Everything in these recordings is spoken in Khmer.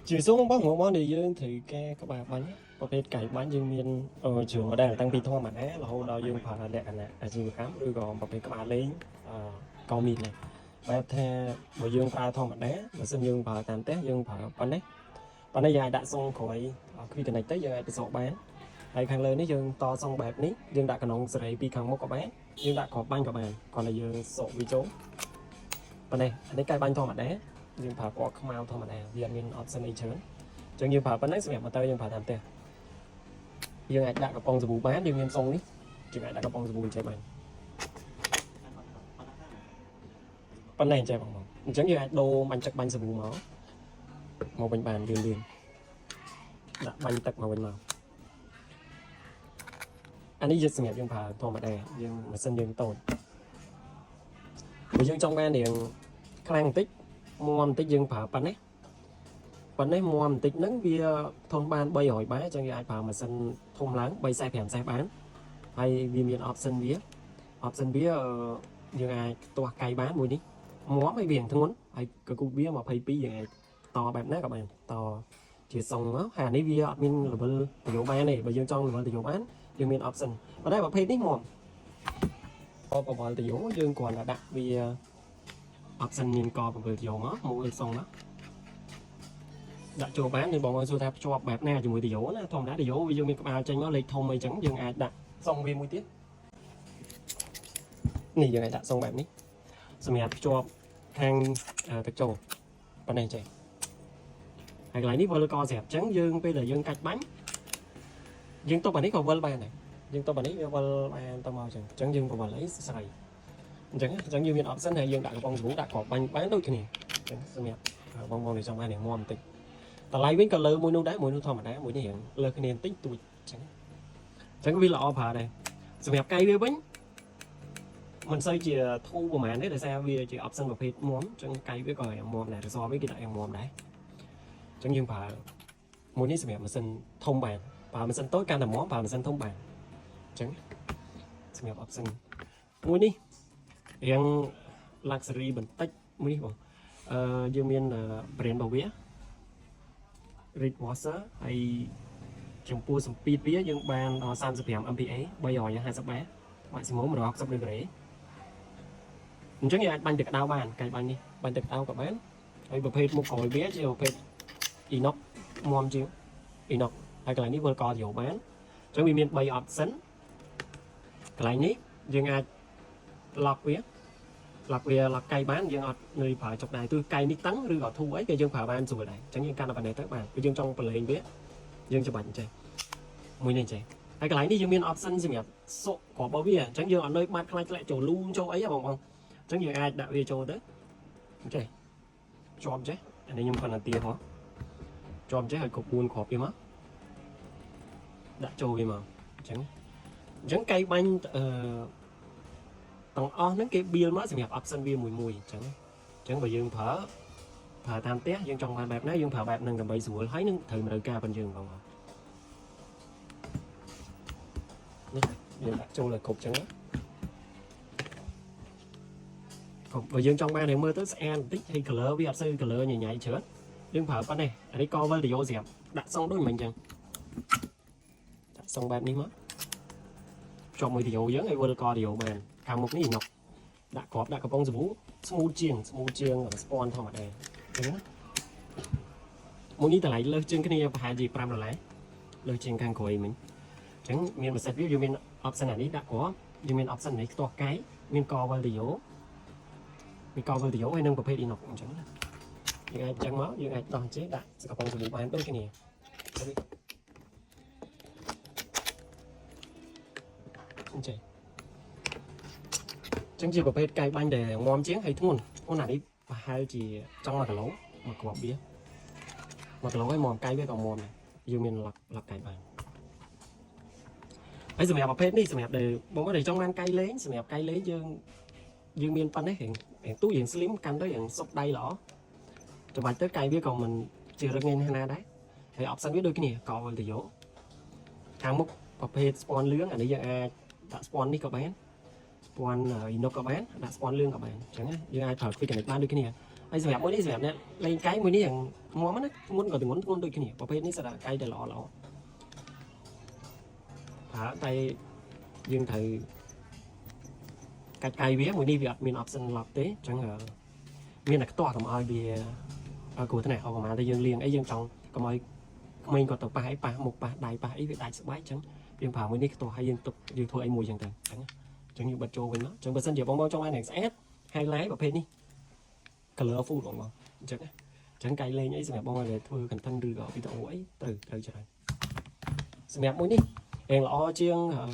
ជាសួរបងបងបងដែលយើងត្រូវការក្បាលបាញ់ប្រភេទកៃបាញ់យើងមានជា model តាំងពីធម្មតារហូតដល់យើងប្រើលក្ខណៈអាជីវកម្មឬក៏ប្រភេទក្បាលលេងអឺក៏មានដែរបែបថាបើយើងប្រើធម្មតាបើសិនយើងប្រើតាមផ្ទះយើងប្រើប៉ុណ្ណេះប៉ុណ្ណេះយើងអាចដាក់សុងក្រោយ quick connect ទៅយើងអាចទៅសកបានហើយខាងលើនេះយើងតសុងបែបនេះយើងដាក់ក្នុងសេរីពីខាងមុខក៏បានយើងដាក់គ្រាប់បាញ់ក៏បានគ្រាន់តែយើងសកវាចូលប៉ុណ្ណេះអានេះកៃបាញ់ធម្មតាយើងប្រើពណ៌ខ្មៅធម្មតាវាអត់មាន option អីច្រើន អញ្ចឹងយើងប្រើប៉ុណ្ណឹងសម្រាប់ម៉ូទ័រយើងប្រើតាមផ្ទះយើងអាចដាក់កំប៉ុងសាប៊ូបានយើងមានសុងនេះយើងអាចដាក់កំប៉ុងសាប៊ូអញ្ចឹងបានប៉ុណ្ណេះអញ្ចឹងបងបងអញ្ចឹងយើងអាចដូរបាញ់ទឹកបាញ់សាប៊ូមកមកវិញបានលឿនលឿនដាក់បាញ់ទឹកមកវិញមកអានេះយើងសម្រាប់យើងប្រើធម្មតាយើងម៉ាស៊ីនយើងតូចបើយើងចង់បានរៀងខ្លាំងបន្តិចមាំបន្តិចយើងប្រើប៉ុណ្ណេះ ប៉ុន្តែមាំបន្តិចហ្នឹងវាធំបាន300បាតអញ្ចឹងយើងអាចប្រើម៉ាស៊ីនធំឡើង3សេស5សេសបានហើយវាមាន option វា option វាយើងអាចទាស់កៃបានមួយនេះមាំហើយវាធ្ងន់ហើយកគូវា22យើងអាចតបែបណាក៏បានតជាសុងមកហើយអានេះវាអត់មាន level តយោបានទេបើយើងចង់ level តយោបានយើងមាន option ប៉ុន្តែប្រភេទនេះមាំកបវលតយោយើងគ្រាន់តែដាក់វា option មានកបវលតយោមកមួយសុងមក ដាក់ចូលបាននេះបងប្អូនសួរថាភ្ជាប់បែបណាជាមួយតយោណាធម្មតាតយោវាយើងមានក្បាលចេញមកលេខធំអីចឹងយើងអាចដាក់សុងវាមួយទៀតនេះយើងអាចដាក់សុងបែបនេះសម្រាប់ភ្ជាប់ខាងទឹកចូលប៉ុណ្ណេះចេះហើយកន្លែងនេះវិលកស្រាប់ចឹងយើងពេលដែលយើងកាច់បាញ់យើងទប់អានេះក៏វិលបានដែរយើងទប់អានេះវាវិលបានទៅមកចឹងអញ្ចឹងយើងបវិលអីស្រីអញ្ចឹងអញ្ចឹងយើងមាន option ហើយយើងដាក់កំប៉ុងសាប៊ូដាក់គ្រាប់បាញ់បានដូចគ្នាអញ្ចឹងសម្រាប់បងប្អូនដែលចង់បានរៀងមាំបន្តិច តម្លៃវិញក៏លើមួយនោះដែរមួយនោះធម្មតាមួយនេះរៀងលើគ្នាបន្តិចតួចអញ្ចឹងអញ្ចឹងវាល្អប្រើដែរសម្រាប់កៃវាវិញមិនសូវជាធូរប្រហែលទេដោយសារវាជា option ប្រភេទមាំអញ្ចឹងកៃវាក៏រៀងមាំដែររសវាគេដាក់រៀងមាំដែរអញ្ចឹងយើងប្រើមួយនេះសម្រាប់ម៉ាស៊ីនធំបានប្រើម៉ាស៊ីនតូចកាន់តែមាំប្រើម៉ាស៊ីនធំបានអញ្ចឹងសម្រាប់ option មួយនេះរៀង luxury បន្តិចមួយនេះបងអឺយើងមាន brand របស់វា Red Washer ហើយចំពោះសម្ពាធវាយើងបានដល់35 MPa 350បា maximum 160 degree អញ្ចឹងយើងអាចបាញ់ទឹកក្តៅបានកែបាញ់នេះបាញ់ទឹកក្តៅក៏បានហើយប្រភេទមុខក្រោយវាជាប្រភេទ inox មាំជាង inox ហើយកន្លែងនេះវិលកយោបានអញ្ចឹងវាមាន3 option កន្លែងនេះយើងអាច lock វា lock វា lock កៃបានយើងអត់នឿយប្រើចុកដៃទោះកៃនេះតឹងឬក៏ធូរអីក៏យើងប្រើបានស្រួលដែរអញ្ចឹងយើងកាន់តែប៉ុណ្ណេះទៅបានព្រោះយើងចង់ប្រឡែងវាយើងច្បាច់អញ្ចឹងមួយនេះអញ្ចឹងហើយកន្លែងនេះយើងមាន option សម្រាប់សុកគ្រាប់របស់វាអញ្ចឹងយើងអត់នឿយបាត់ខ្លាចធ្លាក់ចូលលូនចូលអីហ៎បងបងអញ្ចឹងយើងអាចដាក់វាចូលទៅអញ្ចឹងជាប់ចេះអានេះខ្ញុំគាត់តែទាហោះជាប់ចេះឲ្យគ្រប់4គ្រាប់វាមកដាក់ចូលវាមកអញ្ចឹងអញ្ចឹងកៃបាញ់អឺ ទាំងអស់ហ្នឹងគេបៀលមកសម្រាប់ option វាមួយមួយអញ្ចឹងអញ្ចឹងបើយើងប្រើប្រើតាមផ្ទះយើងចង់បានបែបណាយើងប្រើបែបហ្នឹងដើម្បីស្រួលហើយនឹងត្រូវតម្រូវការប៉ុនយើងបងប្អូននេះយើងដាក់ចូលឲ្យគ្រប់អញ្ចឹងណាគ្រប់បើយើងចង់បានឲ្យមើលទៅស្អាតបន្តិចហើយ color វាអត់សូវ color ញញ៉ៃច្រើនយើងប្រើប៉ុណ្ណេះអានេះកវិលតយោស្រាប់ដាក់សងដូចមិនអញ្ចឹងដាក់សងបែបនេះមកជាប់មួយតយោយើងឲ្យវិលកតយោបានខាងមុខនេះណុក ដាក់គ្រាប់ដាក់កំប៉ុងសាប៊ូ smooth ជាង smooth ជាងស្ពាន់ធម្មតាអញ្ចឹងណាមួយនេះតម្លៃលើសជាងគ្នាប្រហែលជា5ដុល្លារលើសជាងខាងក្រោយមិញអញ្ចឹងមានម៉ាស៊ីនវាយើងមាន option អានេះដាក់គ្រាប់យើងមាន option នេះខ្ទាស់កៃមានកវិលតយោមានកវិលតយោហើយនឹងប្រភេទ inox អញ្ចឹងណាយើងអាចអញ្ចឹងមកយើងអាចដោះចេះដាក់កំប៉ុងសាប៊ូបានដូចគ្នាអញ្ចឹង ចឹងជាប្រភេទកៃបាញ់ដែលងាំជាងហើយធ្ងន់ធ្ងន់អានេះប្រហែលជាចង់1គីឡូមួយគ្រាប់វា1គីឡូហើយមាំកៃវាក៏មាំដែរយើងមានឡុកឡុកកៃបាញ់ហើយសម្រាប់ប្រភេទនេះសម្រាប់ដែលបងប្អូនដែលចង់បានកៃលេងសម្រាប់កៃលេងយើងយើងមានប៉ុណ្ណេះរៀងរៀងទូរៀង slim កាន់ទៅរៀងសុកដៃល្អច្បាច់ទៅកៃវាក៏មិនជារឹងងាយណាស់ដែរហើយ option វាដូចគ្នាកវិលតយោខាងមុខប្រភេទស្ពាន់លឿងអានេះយើងអាចដាក់ស្ពាន់នេះក៏បាន ស្ពាន់ inox ក៏បានដាក់ស្ពាន់លឿងក៏បានអញ្ចឹងណាយើងអាចប្រើ quick connect បានដូចគ្នាហ ហើយសម្រាប់មួយនេះសម្រាប់អ្នកលេងកៃមួយនេះយ៉ាងមាំណាធ្ងន់ក៏ធ្ងន់ធ្ងន់ដូចគ្នាប្រភេទនេះសិតតែកៃតែល្អល្អប្រើតែយើងត្រូវកាច់កៃវាមួយនេះវាអត់មាន option lock ទេអញ្ចឹងមានតែខ្ទាស់កុំឲ្យវាគ្រោះថ្នាក់អប្រហែលតែយើងលាងអីយើងចង់កុំឲ្យក្មេងគាត់ទៅប៉ះអីប៉ះមុខប៉ះដៃប៉ះអីវាដាច់ស្បែកអញ្ចឹងយើងប្រើមួយនេះខ្ទាស់ហើយយើងទុកយើងធ្វើអីមួយអញ្ចឹងទៅអញ្ចឹងអញ្ចឹងយើងបិទចូលវិញមកអញ្ចឹងបើសិនជាបងបងចង់បានយ៉ាងស្អាត highlight ប្រភេទនេះ colorful បងបងអញ្ចឹងណាអញ្ចឹងកាយលេងអីសម្រាប់បងឲ្យធ្វើ content ឬក៏វីដេអូអីត្រូវត្រូវច្រើនសម្រាប់មួយនេះរៀងល្អជាងអឺ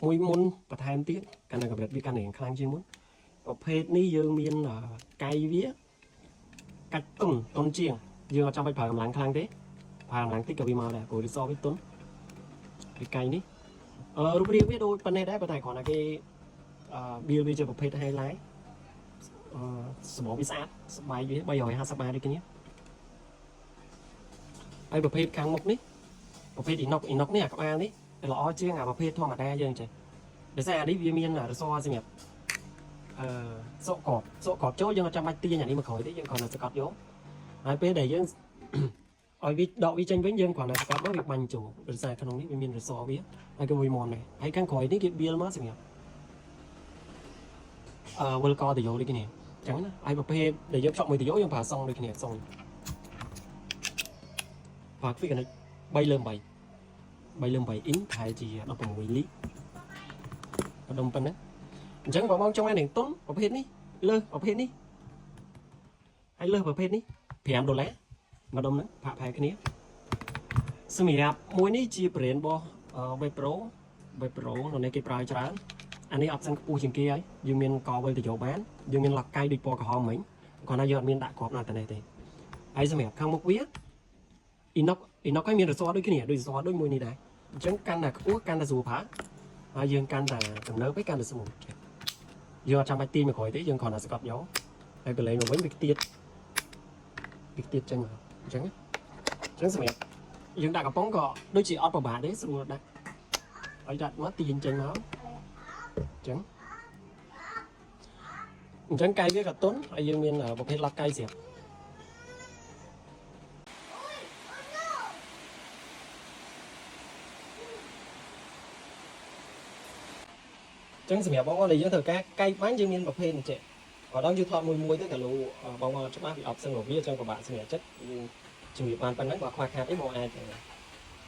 មួយមុនបន្ថែមទៀតកាន់តែកម្រិតវាកាន់តែរៀងខ្លាំងជាងមុនប្រភេទនេះយើងមានកាយវាកាច់ទុនទុនជាងយើងអត់ចាំបាច់ប្រើកម្លាំងខ្លាំងទេប្រើកម្លាំងតិចក៏វាមកដែរព្រោះរីសវាទុនវាកាយនេះអឺរូបរាងវាដូចប៉ុណ្ណេះដែរប៉ុន្តែគ្រាន់តែគេអឺបៀលវាជាប្រភេទ highlight អឺសម្បកវាស្អាតស្បែកវា350បាតដូចគ្នាហើយប្រភេទខាងមុខនេះប្រភេទ inox inox នេះអាក្បាលនេះល្អជាងអាប្រភេទធម្មតាយើងចេះដោយសារអានេះវាមានរសសម្រាប់អឺសក់កបសក់កបចូលយើងអត់ចាំបាច់ទាញអានេះមកក្រោយទេយើងគ្រាន់តែសកត់យកហើយពេលដែលយើង ឲ្យវាដកវាចេញវិញយើងគ្រាន់តែសកត់មកវាបាញ់ចូលដោយសារក្នុងនេះវាមានរសវាហើយក៏វាមន់ដែរហើយខាងក្រោយនេះគេបៀលមកសម្រាប់អឺវិលកតយោដូចគ្នា ចឹងណាហើយប្រភេទដែលយើងភ្ជាប់មួយតយោយើងប្រើសងដូចគ្នាសងប្រើ quick connect 3លើ8 3លើ8 inch ប្រហែលជា16លីបដុំប៉ុណ្ណាអញ្ចឹងបងបងចង់ឲ្យនឹងទុនប្រភេទនេះលើសប្រភេទនេះហើយលើសប្រភេទនេះ5ដុល្លារម្ដុំហ្នឹងផាកផែគ្នាសម្រាប់មួយនេះជា brand របស់ Web Pro Web Pro នៅនេះគេប្រើច្រើនអានេះ option ខ្ពស់ជាងគេហើយយើងមានកវិលតយោបានយើងមានឡុកកៃដូចពណ៌ក្រហមមិញគ្រាន់តែយើងអត់មានដាក់គ្រាប់នៅតែនេះទេហើយសម្រាប់ខាងមុខវា inox inox ឲ្យមានរសដូចគ្នាដូចរសដូចមួយនេះដែរអញ្ចឹងកាន់តែខ្ពស់កាន់តែស្រួលប្រើហើយយើងកាន់តែទំនើបឯកាន់តែស្រួលយើងអត់ចាំបាច់ទាញមកក្រោយទេយើងគ្រាន់តែស្កប់យកហើយកលែងមកវិញវាខ្ទៀតវាខ្ទៀតចេញមកអញ្ចឹងអញ្ចឹងសម្រាប់យើងដាក់កំប៉ុងក៏ដូចជាអត់ពិបាកទេស្រួលដាក់ហើយដាក់មកទាញចេញមកអញ្ចឹងអញ្ចឹងកៃវាក៏ទន់ហើយយើងមានប្រភេទឡុកកៃស្រាប់ ចឹងសម្រាប់បងប្អូនដែលយើងត្រូវការកៃបាញ់យើងមានប្រភេទអញ្ចឹងបើដល់យើងថតមួយមួយទៅកាលូបងប្អូនច្បាស់ពី option របស់វាអញ្ចឹងពិបាកសម្រាប់ចិត្តយើងជំរាបបានប៉ុណ្ណឹងបើខ្វះខាតអីបងអាច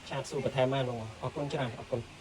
chat សួរបន្ថែមបានបងអរគុណច្រើនអរគុណ។